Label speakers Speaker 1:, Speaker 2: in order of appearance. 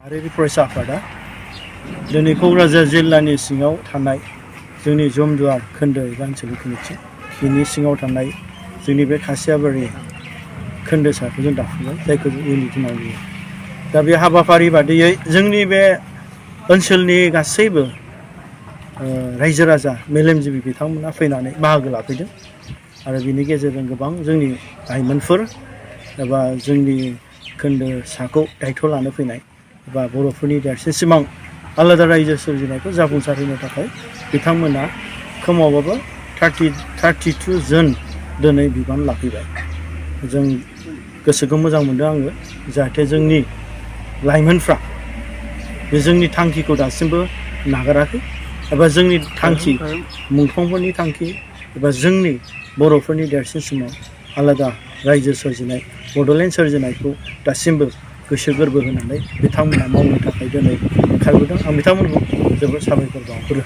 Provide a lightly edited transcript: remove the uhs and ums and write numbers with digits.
Speaker 1: आरो फरायसा आफादा दिनै क'क्राझार जिल्लानि सिङाव थानाय जोंनि जमदुवार खोन्दो एबा आनसलिक कमिटि बिनि सिङाव थानाय जोंनि बे खासियाबारि खोन्दोसाखौ जों दाफुंबाय जायखौ जों इउनिट होनना बुङो। दा बे हाबाफारि बादियै जोंनि बे ओनसोलनि गासैबो रायजो राजा मेलेमजिबि बिथांमोना फैनानै बाहागो लाफैदों आरो बिनि गेजेरजों गोबां जोंनि लाइमोनफोर एबा जोंनि खोन्दोसाखौ दायथ' लानो फैनाय एबा बर'फोरनि देरसिन सिमां आलादा रायजो सोरजिनायखौ जाफुंसार होनो थाखाय बिथांमोना खमावबाबो 32 जन दिनै बिबान लाफैबाय। जों गोसोखौ मोजां मोनदों आङो जाहाथे जोंनि लाइमोनफ्रा बे जोंनि थांखिखौ दासिमबो नागाराखै एबा जोंनि थांखि मुंख्लंफोरनि थांखि एबा जोंनि बर'फोरनि देरसिन सिमां आलादा रायजो सोरजिनाय बड'लेण्ड सोरजिनायखौ दासिमबो गोसो गोरबो होनानै बिथांमोना मावनो थाखाय दिनै ओंखारबोदों। आं बिथांमोनखौ जोबोद साबायखर बावहरो।